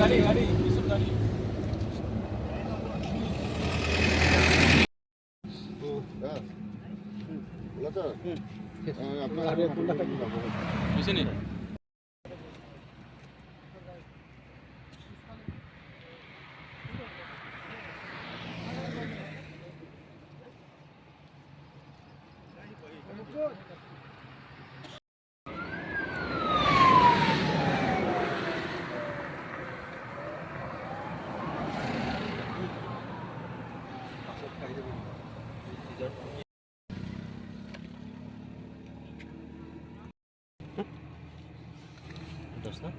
গাড়ী গাড়ী পিছত গাড়ী। হৈছে নি? 10 না?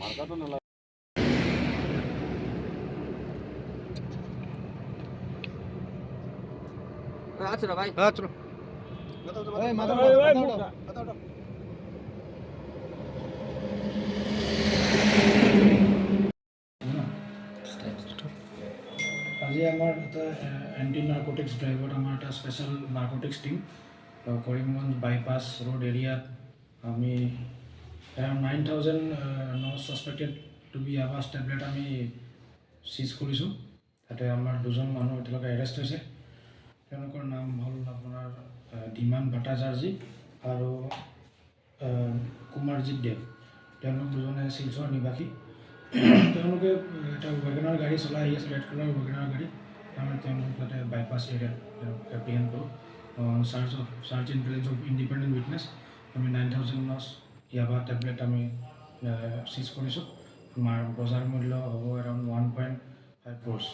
মাৰ্কাটো নালাগে। আছে না ভাই? হ্যাঁ, চলো। এই, এই, মুখ। আজি আমাৰ এটা এণ্টি নাৰ্কটিক্স ড্ৰাইভত আমাৰ এটা special narcotics team Karimganj bypass road এৰিয়াত আমি around 9,000 nos suspected to be Yaba tablet আমি চিজ কৰিছোঁ। তাতে আমাৰ দুজন মানুহ এতিয়ালৈকে এৰেষ্ট হৈছে। তেওঁলোকৰ নাম হ'ল আপোনাৰ ধীমান ভট্টাচাৰ্জী আৰু কুমাৰজিৎ দেৱ। তেওঁলোক দুজনে শিলচৰ নিবাসী। তেওঁলোকে এটা ৱেগনাৰ গাড়ী চলাই আহি আছে, ৰেড কালাৰ ৱেগনাৰ গাড়ী। আমি তেওঁলোক তাতে বাইপাছ এৰিয়াত তেওঁলোক এপ্ৰিহেণ্ড কৰোঁ। Search in presence of independent witness আমি 9,000 nos Yaba tablet আমি চিজ কৰিছোঁ। আমাৰ বজাৰ মূল্য হ'ব around 1.5 crores.